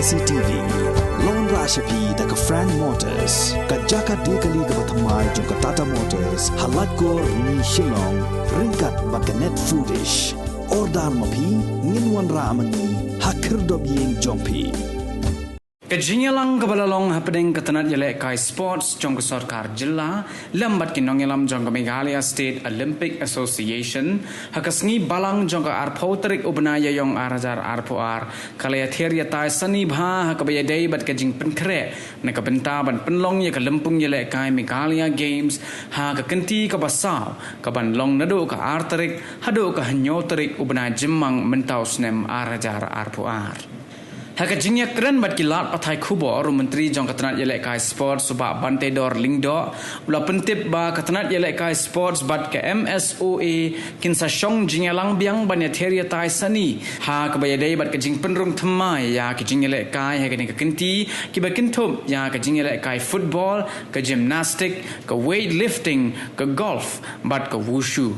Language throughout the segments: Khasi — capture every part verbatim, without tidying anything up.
C T V. Long ra sha phi da ka Frank Motors, ka jaka de kali kaba thymmai jong ka Tata Motors, ha Laitkor, Rni, Shillong, ryngkat bad ka Net Foodish. Order ma phi, ngin wanrah ma ngi ha khyrdop ïing jong phi. Ka jingïalang kaba la long hapdeng ka tnat ïalehkai sports jong ka sorkar jylla lem bad ki nongïalam jong ka Meghalaya State Olympic Association ha ka sngi Balang jong ka arphew tarik u bnai Ïaiong ar hajar arphew ar, ka la ïathiar ïatai sani bha ha kaba ïadei bad ka jingpynkhreh na ka bynta ban pynlong ïa ka lympung ïalehkai Meghalaya Games ha ka kynti kaba saw, kaban long naduh ka ar tarik haduh ka hynñiew tarik u bnai Jymmang mynta u snem ar hajar arphew ar. Ha ka jingïakren bad ki lad pathai khubor, u Myntri jong ka tnat ïalehkai sports u Bah Bantedor Lyngdoh u la pyntip ba ka tnat ïalehkai sports bad ka M S O A kin sa shong jingïalang biang ban ïathiar ïatai sani ha kaba ïadei bad ka jingpynrung thymmai ïa ka jingïalehkai ha kane ka kynti, kiba kynthup ïa ka jingïalehkai football, ka gymnastic, ka weightlifting, ka golf bad ka wushu.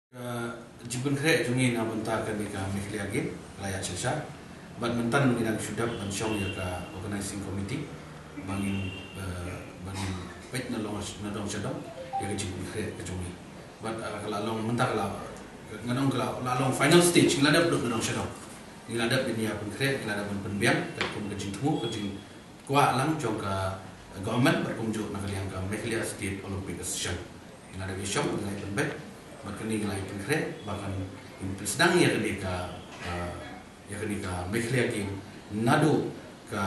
Ka jingpynkhreh jong ngi na bynta kane ka Meghalaya Game la ïa shisha. Bad mynta ngi dang shu dep ban shong ïa ka organizing committee ba ngin, eh, ba ngin peit na long na dong sha dong ïa ka jingpynkhreh ka jong ngi. Bad, eh, ka la long mynta ka la, nga ong ka la, la long final stage, ngi la dep lut na dong sha dong. Ngi la dep ban ïa pynkhreh, ngi la dep ban pynbiang katkum ka jingthmu, ka jing kwah lang jong ka government bad kumjuh na ka liang ka Meghalaya State Olympic Association. Ngi la dep ïashong, ngi la ïa pynbeit bad kane ngi la ïa pynkhreh ba kan pynsdang ïa kane ka, ka, ïa kane ka Meghalaya Game naduh ka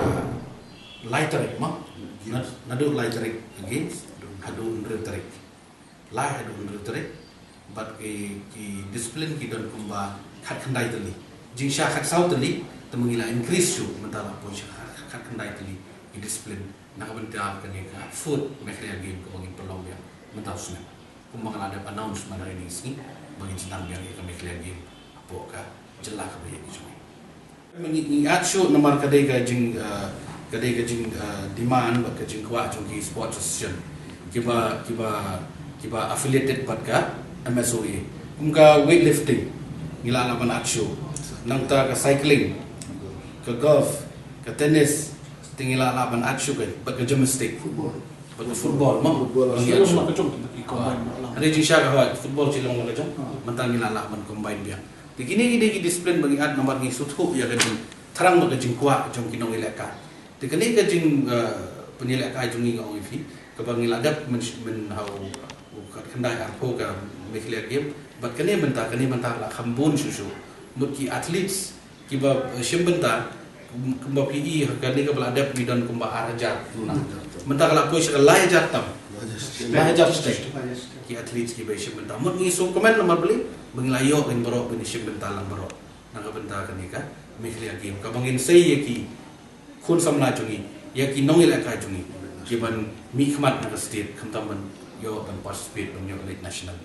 lai tarik ma, na-, naduh lai tarik ka Games haduh hynriew tarik. Lai haduh hynriew tarik, bad ki, ki discipline ki don kumba khatkhyndai tylli. Jingshah khatsaw tylli, te ma ngi la increase shuh, mynta la poi sha khat, khatkhyndai tylli ki discipline na ka bynta kane ka fourth Meghalaya Game kaba ngin pynlong biang mynta u snem. Kumba nga la dep announce mynta ha kane ka sngi ba ngin sdang biang ïa ka Meghalaya Game hapoh ka jylla kaba ïeit ka jong ngi. Ngi, ngi ïaid shuh namar ka dei ka jing, eh, ka dei ka jing, eh, demand bad ka jingkwah jong ki sports association kiba, kiba, kiba affiliated bad ka M S O A. Kum ka weightlifting ngi lah lah ban ïaid shuh. Nangta ka cycling, ka golf, ka tennis, te ngi lah lah ban ïaid shuh ka, bad ka gymnastic. Football. Bad ka football, mo? Football. Ngi ïaid shuh. Ka jong, ki combine mo lang. Hynrei jingshisha ka hoi, football shi long la ka jong. Ah. Mynta ngi lah lah ban combine biang. Te kine ki dei ki discipline ba ngi ïaid namar ngi sngewthuh ïa ka jingthrang bad ka jingkwah jong ki nongïalehkai. Te kane ka jing, eh, pynïalehkai jong ngi nga ong ïa phi, kaba ngi la dep myn, myn ha u khatkhyndai arphew ka Meghalaya Game. Bad kane mynta, kane mynta la kham bun shuh shuh. Mut ki athletes kiba, eh, shim bynta, kum-, kumba phi i ha kane kaba la dep ngi don kumba ar hajar. Hmm. Mynta ka la poi sha ka lai hajar tam. Lai hajar step. Lai hajar step. Ki athletes kiba shim bynta. Mut ngi sngewkmen namar balei ba ngi la ïoh ngin baroh ban shim bynta lang baroh na ka bynta kane ka Meghalaya Game, kaba ngin sei ïa ki khun samla jong ngi, ïa ki nongïalehkai jong ngi, kiban mih khmat na ka state, khamtam ban ïoh ban participate ban ïoh leit national.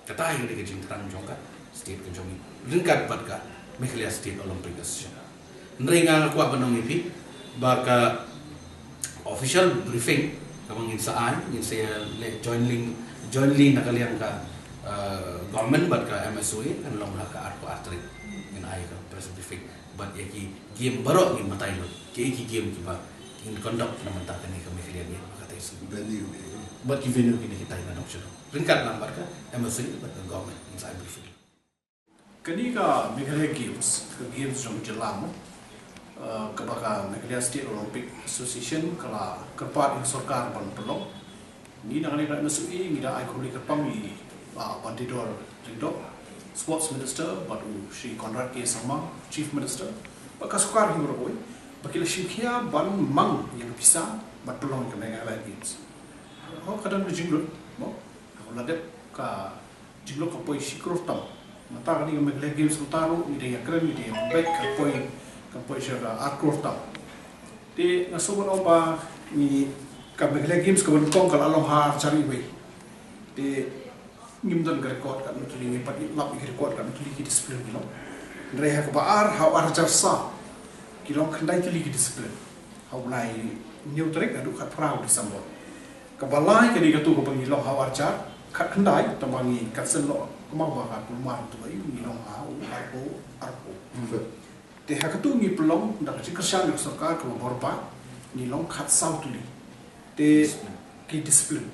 Kata hi ka dei ka jingthrang jong ka state ka jong ngi ryngkat bad ka Meghalaya State Olympic Association. Hynrei nga, nga kwah ban ong ïa phi ba ka official briefing kaba ngin sa ai, ngin sa ïaleh jointly, jointly na ka liang ka, eh, government bad ka M S O A, kan long ha ka arphew ar tarik. Ngin ai ka press briefing bad ïa ki game baroh ngin batai lut. Ki, ki game kiba ngin conduct na mynta kane ka Meghalaya Game ha kata ka sngi. Venue. Bad ki venue kine kita na dong sha dong. Ryngkat lang bad ka M S O A bad ka government ngin sa ai briefing. Kane ka Meghalaya Games, ka games jong ka jylla mo, eh, kaba ka Meghalaya State Olympic Association ka la kyrpad ïa ka sorkar ban pynlong. Ngi na kane ka M S O A ngi da ai khublei kyrpang ïa i Bah Bantedor Lyngdoh, Sports Minister, bad u Shri Conrad K Sangma, Chief Minister, bad ka sorkar hi baroh kawei ba ki la shim khia ban mang ïa ka pisa ban pynlong ïa ka Meghalaya Games. Ho, ka don ka jinglut mo, ka la dep ka jinglut ka poi shi klur tam. Mynta kane ka Meghalaya Games mynta ruh ngi dang ïakren, ngi dang ïakren, ka poi, ka poi sha ka ar klur tam. Te nga sngewbha ban ong ba ngi, ka Meghalaya Games kaba nyngkong ka la long ha ar hajar wei. Te ngim don ka record katno tylli, ngim pat lap ïa ka record katno tylli ki discipline ki long. Hynrei ha kaba ar, ha u ar hajar saw ki long khyndai tylli ki discipline. Ha u bnai hynñiew tarik haduh khatphra u December. Kaba lai ka dei katu kaba ngi long ha u ar hajar khatkhyndai, tangba ngi cancel noh, kumba ka kulmar tu ai ngi long ha u arphew, arphew. Hmm. Te ha katu ngi pynlong da ka jingkyrshan ka sorkar kaba bor ba ngi long khatsaw tylli. Te ki discipline.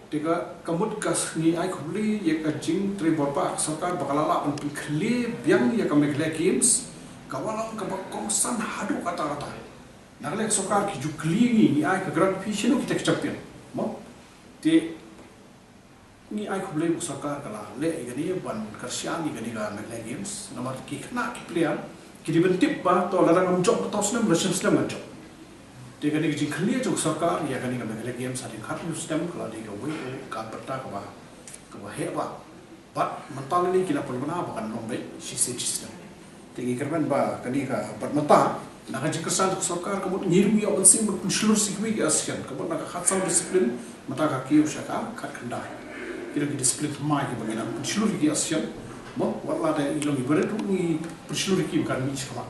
Te ka ka mut ka ngi ai khublei ïa ka jingtrei bor ba ka sorkar ba ka la lah ban pynkhlie biang ïa ka Meghalaya Games, ka wan long kaba kongsan haduh katta katta. Na ka liang ka sorkar ki ju kylli ngi, ngi ai ka grant fee, shano kita ki champion. Mo? Te ngi ai khublei ba ka sorkar ka la leh ïa kane ban kyrshan ïa kane ka Meghalaya Games. Namar ki khynnah ki player ki dei ban tip ba to lada ngam jop katto snem, la snem snem ngan jop. Te kane ka jingkhlieh jong ka sorkar ïa kane ka Meghalaya Games hadien khathynñiew snem ka la dei kawei ka bynta kaba kaba heh bha. Bad mynta lane ki la pynbna ba kan long beit shisien shisnem. Te ngi kyrmen ba kane ka, bad mynta na ka jingkyrshan ka sorkar ka mut ngi ruh ngi ïoh mynsiem ban pynshlur sa kiwei ki association, ka mut na ka khatsaw discipline mynta ka kiew sha ka khatkhyndai. Ki long ki discipline thymmai kiba ngi nang pynshlur ïa ki association. Mo, wat la da i long i barit ruh ngi pynshlur ïa ki ba kan mih shakhmat.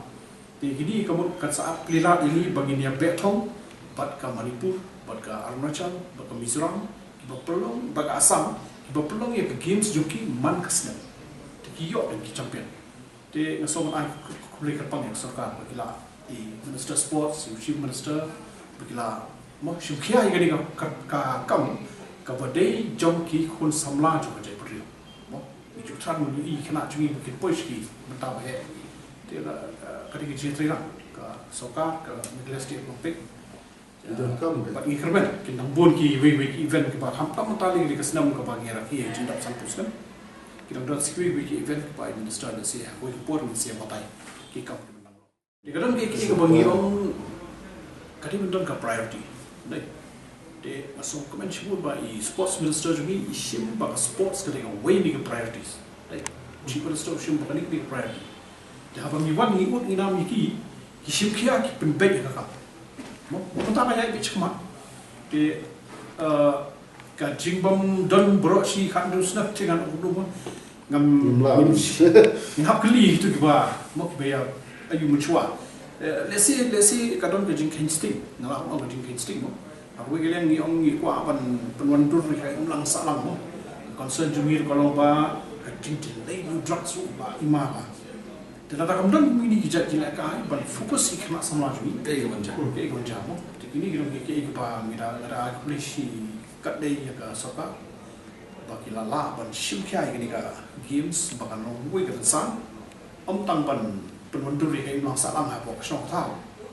Te kine ka mut kan sa ap plie lad ïa ngi ba ngin ïa beh thong bad ka Manipur, bad ka Arunachal, bad ka Mizoram, kiba pynlong, bad ka Assam, kiba pynlong ïa ka games jong ki man ka snem. Te ki ïoh dang ki champion. Te nga sngewbha ai khublei kyrpang ïa ka sorkar ba ki la, i Minister Sports, i Chief Minister, ba ki la mo shim khia ïa kane ka, ka, ka kam kaba dei jong ki khun samla jong ka jaitbynriew. Mo, ngi ju thrang ngi i khynnah jong ngi ba kin poi sha ki bynta ba heh. Te la, ka dei ka jingtreilang ka sorkar, ka Meghalaya State Olympic. Ki donkam de. Bad ngi kyrmen kin dang bun kiwei wei ki event kiba khamtam mynta lei ka snem kaba ngi rakhe ïa ka jingdap sanphew snem. Ki dang don sa kiwei wei ki event kiba i Minister da shu ïa kawei ka por ngin sa ïa batai ki kam kiba dang long. Te ka don kiei kiei kaba ngi ong ka dei ban don ka priority. Dei. Te nga sngewkmen shibun ba i Sports Minister jong ngi i shim ba ka sports ka dei kawei na ki priorities. Dei. Chief Minister u shim ba kane ka dei ka priority. Te haba ngi wan ngi ud ngi nam ïa ki, ki shim khia ki pynbeit ïa ka kam. Mo, mo mynta ka ïaid beit shakhmat. Te, eh, ka jingbym don baroh shi khathynñiew snem te ngan ong kumno mo. Ngam, ngim lah. Ngim, ngin hap kylli kito kiba, mo, kiba ïa ayu mynshuwa. Eh, lehse, lehse ka don ka jingkheiñ sting. Nga lah ong ka jingkheiñ sting mo. Ha kawei ka liang ngi ong ngi kwah ban pynwandur ïa ka imlang sahlang mo. Concern jong ngi ruh ka long ba ka jingdei lei drugs ruh ba i ma ba. Te lada kam don kumne ki jait jingïalehkai ban focus ïa ki khynnah samla jong ngi. Kaei ka ban jia? Kaei ka ban jia mo? Te kine ki long kiei kiei kiba ngi da, da ai khublei shi katdei ïa ka sorkar ba ki la lah ban shim khia ïa kane ka games ba kan long kawei ka rynsan. Ym tang ban pynwandur ïa ka imlang sahlang hapoh ka shnong ka thaw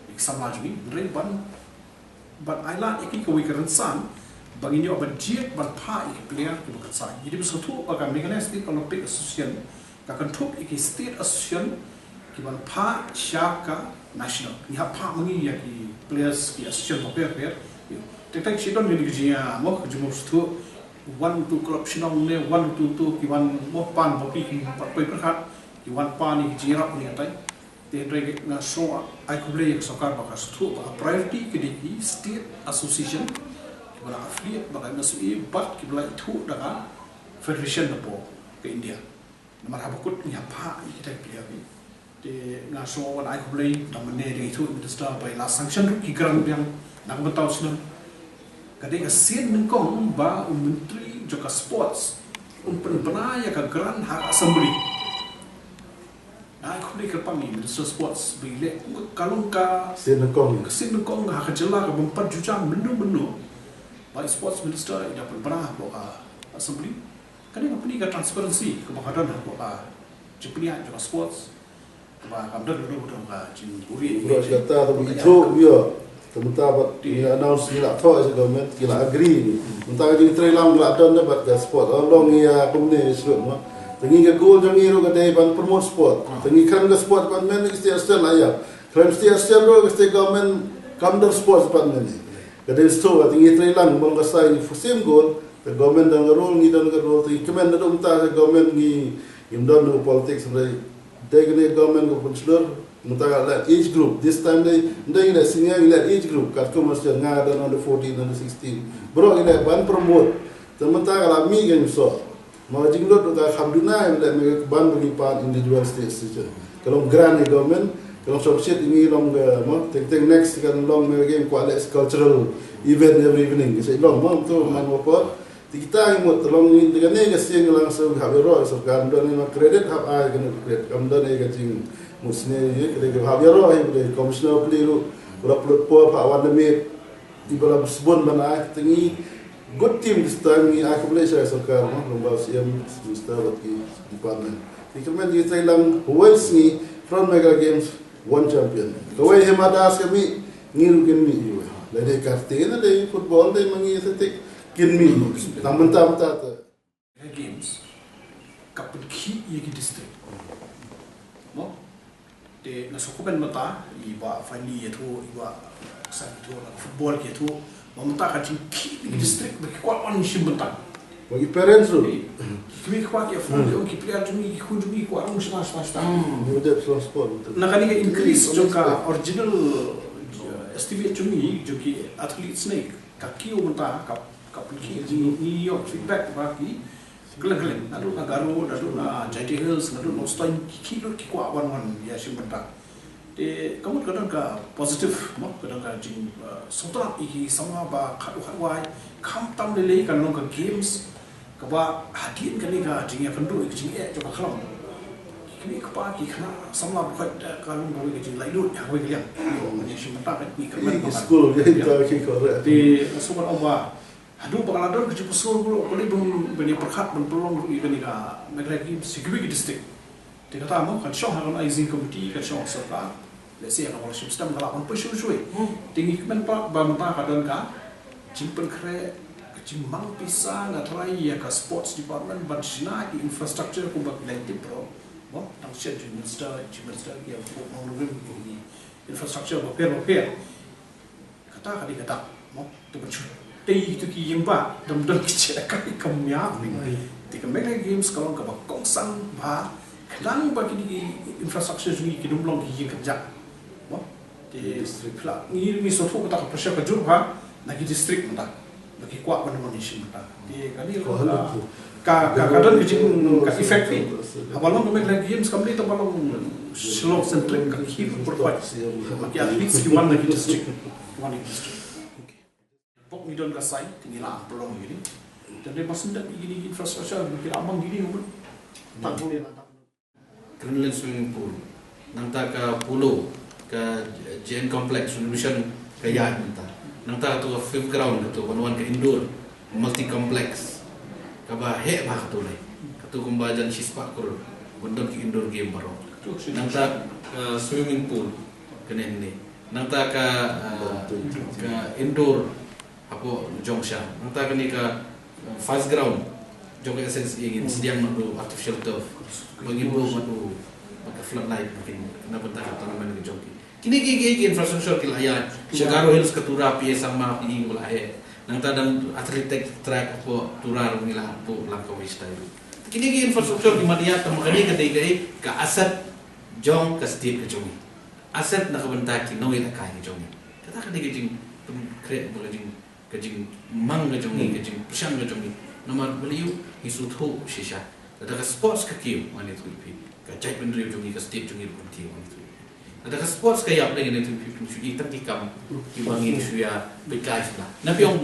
ïa ki samla jong ngi, hynrei ban ban ai lad ïa ki kawei ka rynsan ba ngin ïoh ban jied ban phah ïa ki player kiba kyrshan. Ngi dei ban sngewthuh ba ka Meghalaya State Olympic Association ka kynthup ïa ki state association kiban phah sha ka national. Ngi hap phah ma ngi ïa ki players ki association bapher bapher. Teng teng shi don kine ki jingïa mo ka jingmut sngewthuh. Wan utu u club shnong ne wan utu utu ki wan mo pan ba ki ki pat poi pyrkhat ki wan pan ïa ki jingïarap ne katai. Te hynrei nga sngew ai khublei ïa ka sorkar ba ka sngewthuh ba ka priority ka dei ki state association kiba la affiliate bad ka M S O A bad kiba la ithuh da ka federation na poh ka India. Namar haba kut ngi hap phah ïa kita ki player ki. Te nga sngew wan ai khublei da mynne da ithuh i minister ba i la sanction ruh ki grant biang na ka bynta u snem. Ka dei ka sien nyngkong ba u myntri jong ka sports un pynbna ïa ka grant ha ka assembly. Ai khublei kyrpang ïa i Minister Sports ba i leh kum ka long ka sien nyngkong, ka sien nyngkong ha ka jylla ka bym pat ju jam mynno mynno. Ba i Sports Minister i da pynbna hapoh ka assembly. Kane ka pyni ka transparency kaba ka don hapoh ka jingpynïaid jong ka sports. Kaba kam don mynno mynno ka jingbuhrieh. Bro, kata tu i jok ïa. Te mynta bad ngi announce ngi la thoh sha government, ngi la agree ngi. Mynta ka jingtrei lang ngi la don da bad ka sport. Long ngi ïa kumne shuh mo. Te ngi ka goal jong ngi ruh ka dei ban promote sport. Te ngi kren ka sport department ngi state, state la ïa. Kren state, state ruh ka state government kam don sports department ngi. Ka dei shuh te ngi trei lang bad ka sai ngi for same goal. Te government don ka role ngi don ka role te ngi kmen da dum ta ka government ngi ngim don ka politics hynrei. Dei kane government ka pynshlur. Mynta ka leh age group, this time dei, dei ngi leh senior ngi leh age group, katkum last year nga don under fourteen, under sixteen. Bro ngi leh ban promote. Te mynta ka la mih ka jingsoh. Ma ka jinglut ka kham duna ngi leh me ban bagi pan individual stage teacher. Ka long grant ka government, ka long shopshit ngi long ka mo, teng teng next ka long me game kwah leh cultural event every evening. Ka long mo tu man mo por. Te kita ngi mut te long ngi te kane ka sien ngi lang shu hap ïaroh ïa sorkar, ym don ei ma credit hap ai kane credit, kam don ei ka jing Musne ye kete ke bhab yaro ye kete commissioner pli ru kula plut po pha wan demi di bala sbon bana tengi good team this time ni aku boleh saya sorkar mo lomba C M minister wat ki department. Di kermen di saya lang huwai sngi front mega games one champion. Kawai hema das kami ngi ru kin mi yu. Lede karte na de football de mangi athletic kin mi. Tang mentah mentah te. Games ka pynkhih ïa ki district. Mo? Te nga sngewkmen mynta i ba Fandi ïathuh, i ba San ïathuh, na football ki ïathuh. Ba mynta ka jingkhih ïa ki district ba ki kwah wan shim bynta. Ba ki parents ruh. Ki kmie ki kwah ki afford, ki player jong ngi, ki khun jong ngi ki kwah rung shna shna shna. Ni dep sport. Na kane ka increase jong ka original, uh, estimate jong ngi jong ki athletes ne ka kiew mynta ka ka pynkhih. Ngi ïoh feedback ba ki kylleng kylleng, naduh na Garo, naduh na Jaintia Hills, naduh North East, ki khih lut ki kwah wan wan ïa shim bynta. Te ka mut ka don ka positive mo, ka don ka jing, uh, sngewtynnat ïa ki samla ba khadduh khadwai. Khamtam lei lei ka long ka games kaba hadien kane ka jingïakynduh ïa ka jingeh jong ka khlong, ki kmie ki kpa ki khynnah samla ba khadduh ka long kawei ka jinglaitluid ïa kawei ka liang. Ïa shim bynta ka jingkyrmen ki school ki ta ki kore. Te ka sngewbha ba haduh ba ka la don ka jingpynshoi ruh ka leit ban, ban ïa pyrkhat ban pynlong ruh ïa kane ka Meghalaya Games sha kiwei ki district. Te kata mo kan shong ha ka organizing committee, kan shong ha sorkar. Let's say ha ka scholarship system ka lah ban pynshoi shoi. Te ngi kmen pat ba mynta ka don ka jingpynkhreh, ka jingmang pisa na trai ïa ka sports department ban shna ki infrastructure kumba ki la tip bro. Mo tang shen jong minister, jong minister ïa nongrim ki infrastructure bapher bapher. Kata ka dei kata mo, te ban shu tei ïa kito ki ïing ba dang don ki jaka ki kam ïa. Te ka Meghalaya Games ka long kaba kongsan ba khnang ba kine ki infrastructure jong ngi kin ym long ki ïing kynjah mo. Te district pla ngi, ngi sngewthuh kata ka pressure ka jur ba na ki district mynta ba ki kwah ban wan ïa shim mynta. Te kane ka long ka Ka, ka, ka don ka jing, ka effect hi. Haba long ka Meghalaya Games kam dei tang ba long Shillong centric, ka khie pyrkhat. Ki athletes ki wan na ki district. Ki wan na ki district. Bok ngi don ka sai, te ngi la pynlong ïa kine. Te dei ba sngewdep ïa kine ki infrastructure, ki la mang kine, tang Greenland swimming pool. Nangta ka polo, ka J N complex, renovation ka ïaid mynta. Nangta katu ka fifth ground, katu ban wan ka indoor multi complex. Kaba heh bha katu lei. Katu kumba jan shispah klur ban don ki indoor game baroh. Nangta ka swimming pool kane ne. Nangta ka, ah, ka indoor hapoh jong sha. Nangta kane ka, uh, fast ground jong ka S N C A ngin sdiang noh artificial turf. Ba ngin buh noh ka floodlight ba kin na bynta ka tournament ka jong ki. Kine ki, ki, ki infrastructure ki la ïaid. Sha Garo Hills ka Tura P A Sangma P E ba la heh. Nangta dang athletic track hapoh Tura ruh ngi la buh lang kawei shatai ruh. Kine ki infrastructure ki mat ïaid tang ba kane ka dei ka, ka asset jong ka state ka jong ngi. Asset na ka bynta ki nongïalehkai ki jong ngi. Kata ka dei ka jingpynkhreh bad ka jing, ka jingmang ka jong ngi, ka jingpyrshang ka jong ngi. Namar balei ngi sngewthuh shisha. Lada ka sports ka kiew, ngan ïathuh ïa phi, ka jaitbynriew jong ngi, ka state jong ngi ruh kan kiew, ngan ïathuh ïa phi. Lada ka sports ka ïap, ngan ïathuh ïa phi, phin shu ïohi tang ki kam kiba ngi shu ïa pynkai shuh. Na phi ong